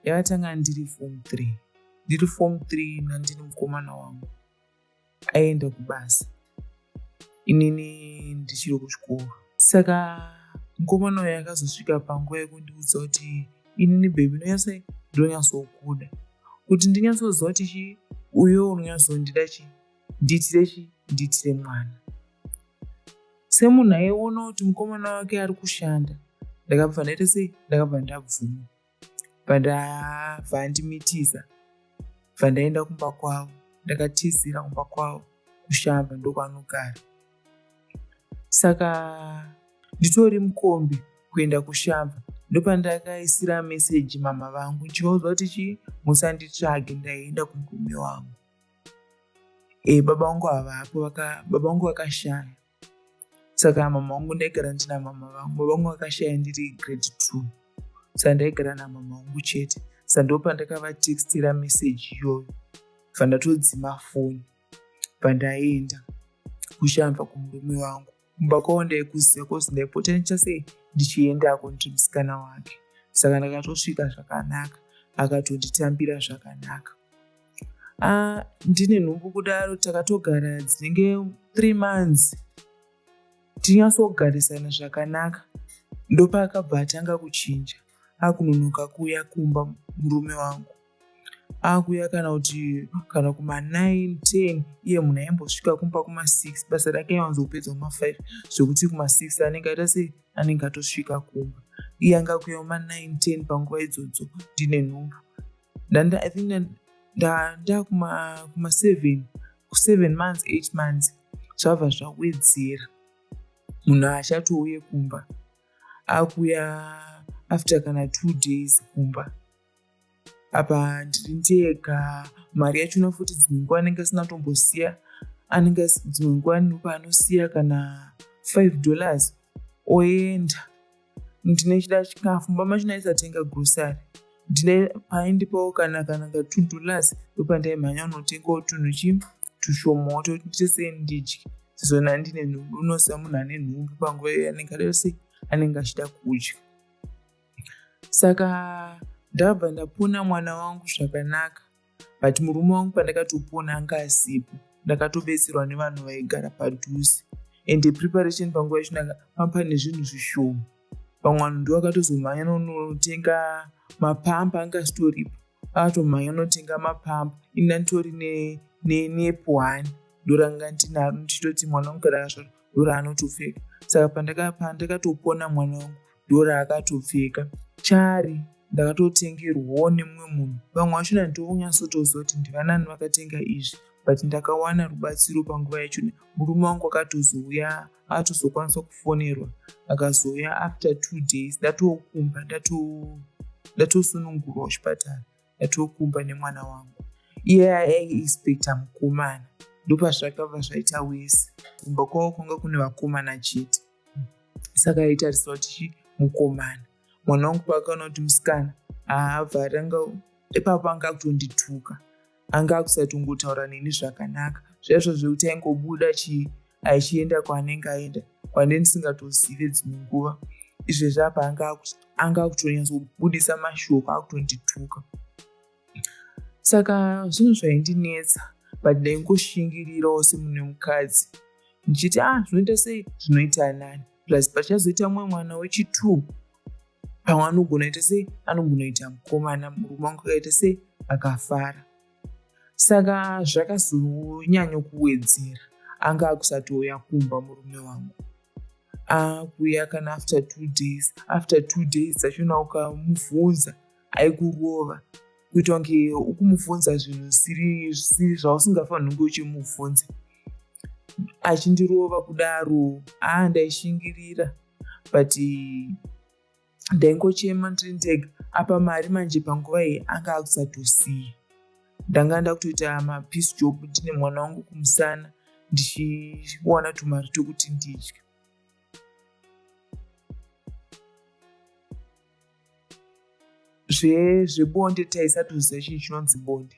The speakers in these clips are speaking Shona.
Yakatanga ndiri form 3. Ndiri form 3 nandini mukomana wangu aenda kubasa inini ndichiri kuchikoro. Saka mukomana uyu akazosvika panguva yekundiudza kuti inini baby ndonyatso ndonyatsokuda kuti ndinyatsoziva kuti chii uyo unonyatsondida chii ndiitire chii ndiitire mwana. Semunhu aiona kuti mukomana wake ari kushanda ndakabva ndaita sei ndakabva ndabvuma bva ndabva andimitisa bva ndaenda kumba kwavo ndakatizira kumba kwavo kushamba ndokwanogara saka nditori mukombi kuenda kushamba ndopandakaisira meseji mama vangu ndichivaudza kuti chii musanditsvage ndaenda kumurume wangu e, baba vangu havapo baba vangu vakashaya saka mama vangu ndaigara ndina mama vangu baba vangu vakashaya ndiri grade 2 saka ndaigara namama vangu chete saka ndopandakavatextira meseji iyoyo bva ndatodzima foni bva ndaenda kushamba kumurume wangu kumba kwavo ndaikuziva cause ndaipota ndichita sei ndichiendako ndiri musikana wake saka ndakatosvika zvakanaka akatonditambira zvakanaka ah, ndine nhumbu kudaro takatogara dzinenge 3 months tinyatsogarisana zvakanaka ndopaakabva atanga kuchinja akunonoka kuuya kumba murume wangu akuuya kana kuti kana kuma 9 10 iye munhu aimbosvika kumba kuma 6 basa rake aiwanzopedza kuma 5 zvekuti kuma 6 anenge aita sei anenge atosvika kumba iye anga kuuya kuma 9 10 panguva idzodzo ndine nhumbu ndanda i think ndakuma kuma 7 7 months 8 months zvabva zvawedzera munhu haachatouye kumba akuya after kana 2 days kumba apa ndiri ndega mari yachona futi dzimwe nguva anenge asina kutombosiya anenge dzimwe nguva ndopaanosiya kana 5 dollars oenda ndine chida chikafu mumba macho ndaisatenga grocery ndine paindipawo kana kana ka 2 dollars ndopandaimhanya kunotengawo tunhu chi tushomawo toti ndite sei ndidye sezvo ndandine nhumbu unoziva munhu ane nhumbu panguva iyoyo anenge ada sei anenge achida kudya saka ndabva ndapona mwana wangu zvakanaka but murume wangu pandakatopona anga asipo ndakatobetserwa nevanhu vaigara padhuze and preparation panguva yacho ndanga pane zvinhu zvishoma vamwe vanhu ndo vakatozomhanya nonotenga mapampa anga asitoripo akatomhanya notenga mapampa ini ndanditori nenepu one ndoranga ndinaro ndichitoti mwana wangu kana akazvarwa ndoraanotopfeka saka pandakatopona mwana wangu ndoraakatopfeka chari ndakatotengerwawo nemumwe munhu vamwe vacho ndandonyatsotoziva kuti ndivanani vakatenga izvi but ndakawana rubatsiro panguva yacho murume wangu akatozouya akatozokwanisa kufonerwa akazouya after 2 days ndatokumba ndatosunungurwa kuchipatara ndatokumba nemwana wangu iye aiexpecta mukomana ndopazvakabva zvaita wese kumba kwavo kwanga kune vakomana chete saka aitarisira kuti chi mukomana mwana wangu paakaona kuti musikana haabva atanga ipapo anga akutondituka anga akusatongotaura neni zvakanaka zvaizvo zvekuti aingobuda chii achienda kwaanenge aenda kwande ndisingatozive dzimwe nguva izvezvi apa anga akutonyatsobudisa mashoko akutondituka saka zvinhu zvaindinetsa but ndaingoshingirirawo semunhu wemukadzi ndichiti ah zvinoita sei zvinoita nani plus pachazoita mumwe mwana wechitwo pamwe anogona ita sei anogona ita mukomana murume wangu akaita sei akafara saka zvakazonyanya kuwedzera anga akusatouya kumba murume wangu akuuya kana after 2 days after 2 days dzachona ukamubvunza aikurova kuita kunge ukumubvunza zvinhu zvisiri zvausingafaniri kunge uchimubvunza achindirova kudaro aa ndaishingirira but ndaingochema ndiri ndega apa mari manje panguva iyi anga akusatosiya ndanga ndakutoita mapeace job ndine mwana wangu kumusana ndichiwana tumari twekuti ndidye zvebonde taisatoziva chinhu chinonzi bonde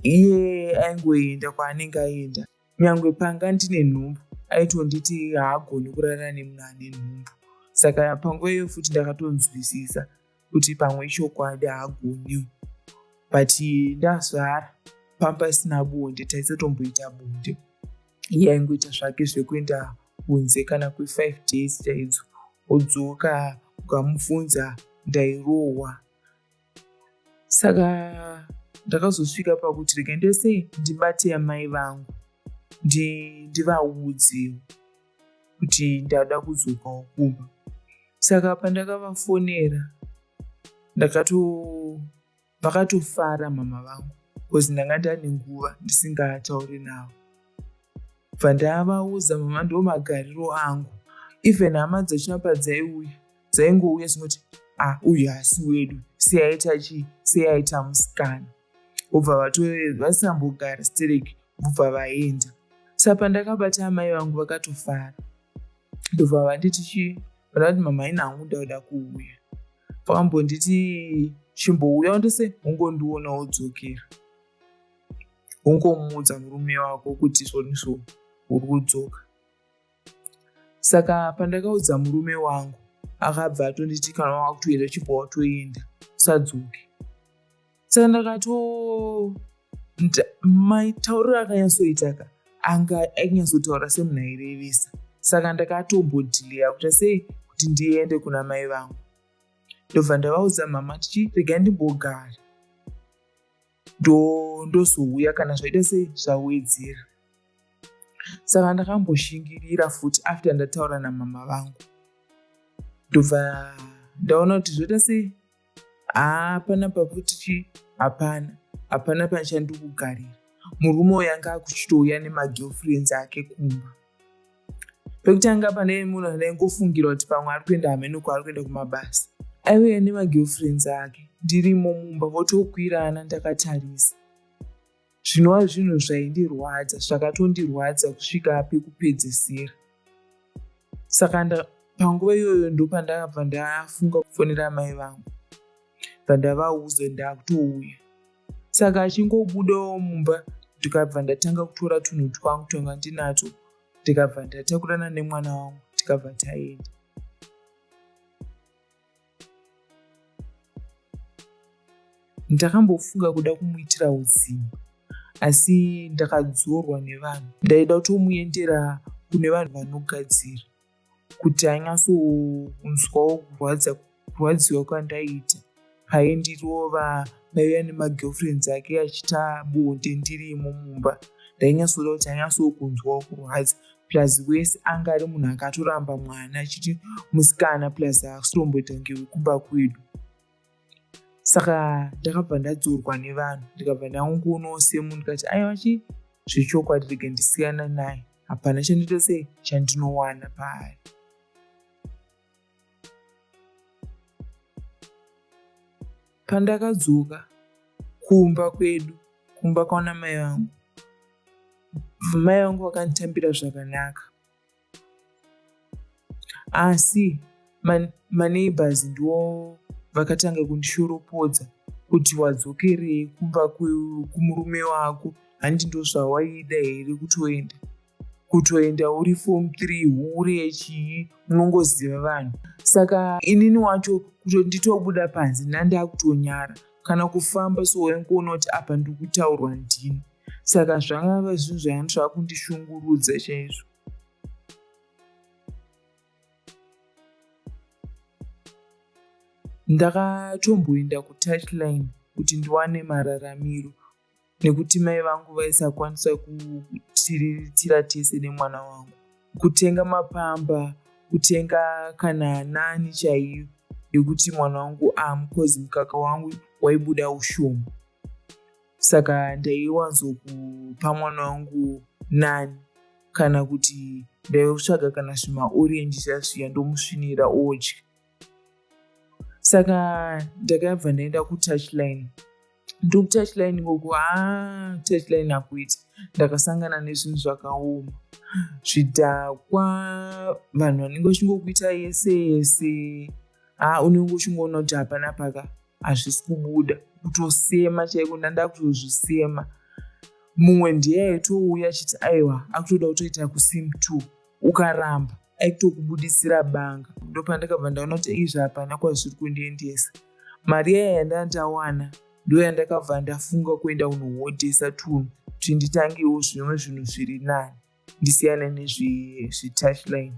iye aingoenda kwaanenge aenda nyangwe panga ndine nhumbu aitonditi haagoni kurara nemunhu ane nhumbu saka panguva iyo futi ndakatonzwisisa kuti pamwe ichokwadi haagoniwo but ndazvara pamba pasina bonde taisatomboita bonde iye aingoita zvake zvekuenda kunze kana kwe5 days chaidzo odzoka ukamubvunza ndairohwa saka ndakazosvika pakuti rega ndese ndibate amai vangu ndivaudze kuti ndada kudzokawo kumba saka pandakavafonera ndakato vakatofara mama vangu bcause ndanga ndane nguva ndisingatauri navo bva ndavaudza mama ndo magariro angu even hama dzachina padzaiuya dzaingouya dzingoti ah uyu haasi wedu sei aita chii sei aita musikana vobva vasambogara stereki vobva vaenda sa pandakabata amai vangu vakatofara ndobva vanditi chii vandati mama ina hangu ndauda kuuya vakambonditi chimbouya undise ungondiona wodzokera ungomuudza murume wako kuti zvoniso uri kudzoka Saka pandakaudza murume wangu akabva atonditi kana wakutoenda chibva watoenda usadzoke. Saka ndakato maitauriro akanyatsoita ka anga ainyatsotaura semunhu airevesa. Saka ndakatombodhileya kuita sei kuti ndiende kuna mai vangu. Ndobva ndavaudza mama tichi regai ndimbogara ndozouya kana zvaita sei zvawedzera. Saka ndakamboshingirira futi after ndataura namama vangu ndobva ndaona kuti zvoita sei haa panapa futi chii hapana hapana pachandiri kugarira murume uyu anga akuchitouya nemagirlfriends ake kumba pekutanga pane munhu andaingofungira kuti pamwe ari kuenda hameno kwaari kuenda kumabasa aiuya nemagirlfriends ake ndirimo mumba votokwirana ndakatarisa zvinova zvinhu zvaindirwadza zvakatondirwadza kusvika pekupedzisira saka panguva iyoyo ndopandakabva ndafunga kufonera amai vangu bva ndavaudza ndakutouya saka achingobudawo mumba ndikabva ndatanga kutora tunhu twangu twanga ndinato ndikabva ndatakurana nemwana wangu tikabva taenda Ndakambofunga kuda kumuitira utsinye asi ndakadzorwa nevanhu. Ndaida kutomuendera kune vanhu vanogadzira kuti anyatsonzwawo kurwadziwa kwandaiita paindirova paiuya nemagirlfriends ake achiita bonde ndirimo mumba. Ndainyatsoda kuti anyatsokunzwawo kurwadza plus wese anga ari munhu akatoramba mwana achiti musikana plus haasitomboita kunge wekumba kwedu saka ndakabva ndadzorwa nevanhu ndikabva ndangoonawo semunhu ndikati aiwa chi zvechokwadi rege ndisiyana naye hapana chandinoita sei chandinowana paari Pandakadzoka kumba kwedu, kumba kwana mai vangu, mai vangu vakanditambira zvakanaka. Asi maneighbours ndiwo vakatanga kundishoropodza kuti wadzokerei kumba kumurume wako handi ndozvawaida here kutoenda. Kutoenda uri form 3 hure chii munongoziva vanhu saka inini wacho kutoti nditobuda panze ndandakutonyara kana kufamba so waingoona kuti apa ndiri kutaurwa ndini saka zvangava zvinhu zvanga zvakundishungurudza chaizvo ndakatomboenda kutouchline kuti ndiwane mararamiro nekuti mai vangu vaisakwanisa kutiriritira tese nemwana wangu. Kutenga mapamba, kutenga kana nani chaiyo yekuti mwana wangu amwe coz mukaka wangu waibuda ushoma. Saka ndaiwanzokupa mwana wangu nani kana kuti ndaitsvaga kana zvimaorenji zviya zviya ndomusvinira odya. Saka ndakabva ndaenda kutouchline ndokutouchline ikoko haa touchline hakuiti ndakasangana nezvinhu zvakaoma zvidhakwa vanhu vanenge vachingokuita yese yese haa unenge uchingoona kuti hapana paka hazvisi kubuda kutosema chaiko ndanda kutozvisema mumwe ndiye aitouya achiti aiwa akutoda kutoita kusim two ukaramba aitokubudisira banga ndopandakabva ndaona kuti izvi hapana kwazviri kundiendesa Mari iya yandandawana ndoyandakabva ndafunga kuenda kunohodhesa tunhu kuti nditangewo zvimwe zvinhu zviri nani ndisiyane nezvetouchline.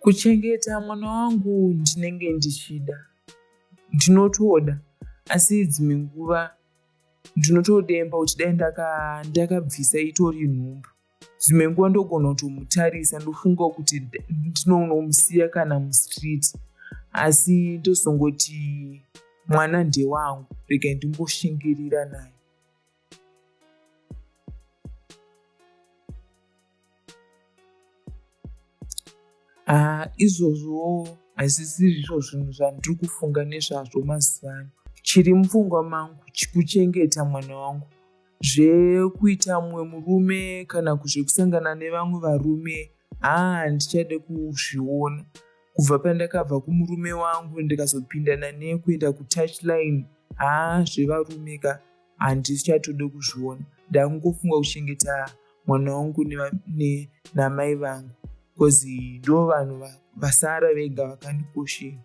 Kuchengeta mwana wangu ndinenge ndichida, ndinotoda asi dzimwe nguva ndinotodemba kuti dai ndakabvisa itori nhumbu. Dzimwe nguva ndogona kutomutarisa ndofunga kuti ndinonomusiya kana mustreet asi ndozongoti mwana ndewangu rega ndimboshingirira naye. Haa izvozvo hazvisirizvo zvinhu zvandiri kufunga nezvazvo mazuva ano. Chiri mupfungwa mangu kuchengeta mwana wangu. Zvekuita mumwe murume kana zvekusangana nevamwe varume haa handichade kuzviona. Kubva pandakabva kumurume wangu ndikazopindana nekuenda kutouchline haa zvevarume ka handichatode kuzviona. Ndakungofunga kuchengeta mwana wangu namai vangu bcoz ndo vanhu vasara vega vakandikoshera.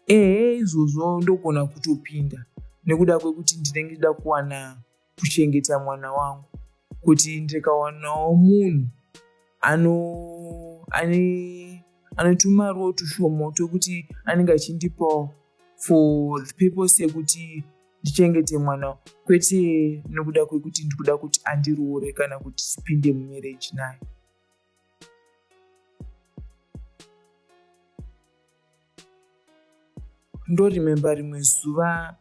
Ehe izvozvo ndogona kutopinda nekuda kwekuti ndinenge ndichida kuwana kuchengeta mwana wangu kuti ndikawanawo munhu ano ane ane tumariwo tushoma twekuti anenge achindipawo for the purpose yekuti ndichengete mwana kwete nekuda kwekuti ndikuda kuti andiroore kana kuti tipinde mumarriage naye. Ndoremember rimwe zuva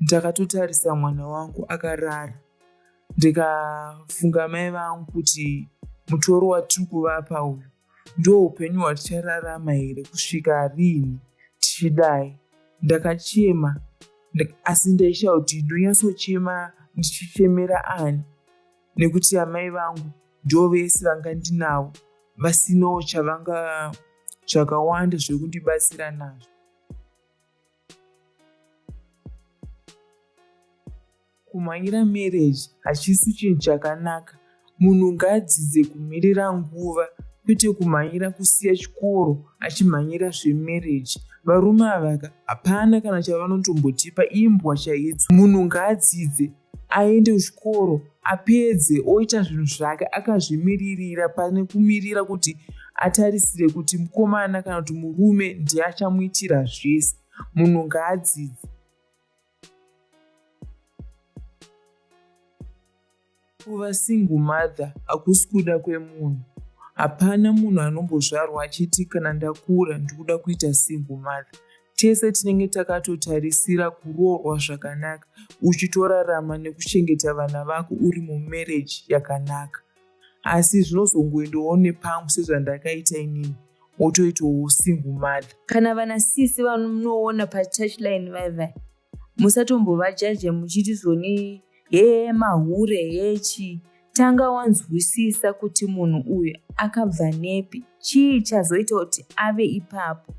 ndakatotarisa mwana wangu akarara ndikafunga mai vangu kuti mutoro watiri kuvapa uyu ndo upenyu hwatichararama here kusvika rini tichidai. Ndakachema asi ndaishaya kuti ndonyatsochema ndichichemera ani nekuti amai vangu ndo vese vanga ndinavo vasinawo chavanga zvakawanda zvekundibatsira nazvo. Kumhanyira marriage hachisi chinhu chakanaka. Munhu ngaadzidze kumirira nguva kwete kumhanyira kusiya chikoro achimhanyira zvemarriage. Varume avaka hapana kana chavanotombotipa imbwa chaidzo. Munhu ngaadzidze aende kuchikoro apedze oita zvinhu zvake akazvimiririra pane kumirira kuti atarisire kuti mukomana kana kuti murume ndiye achamuitira zvese. Munhu ngaadzidze. Kuva single mother hakusi kuda kwemunhu. Hapana munhu anombozvarwa achiti kana ndakura ndikuda kuita single mother. Tese tinenge takatotarisira kuroorwa zvakanaka uchitorarama nekuchengeta vana vako uri mumarriage yakanaka. Asi zvinozongoendawo nepamwe sezvandakaita inini wotoitawo single mother. Kana vana sisi vamunoona patouchline vaya vaya musatombovajaje muchiti zvoni hee mahure hee chii. Tanga wanzwisisa kuti munhu uyu akabva nepi, chii chazoita kuti ave ipapo.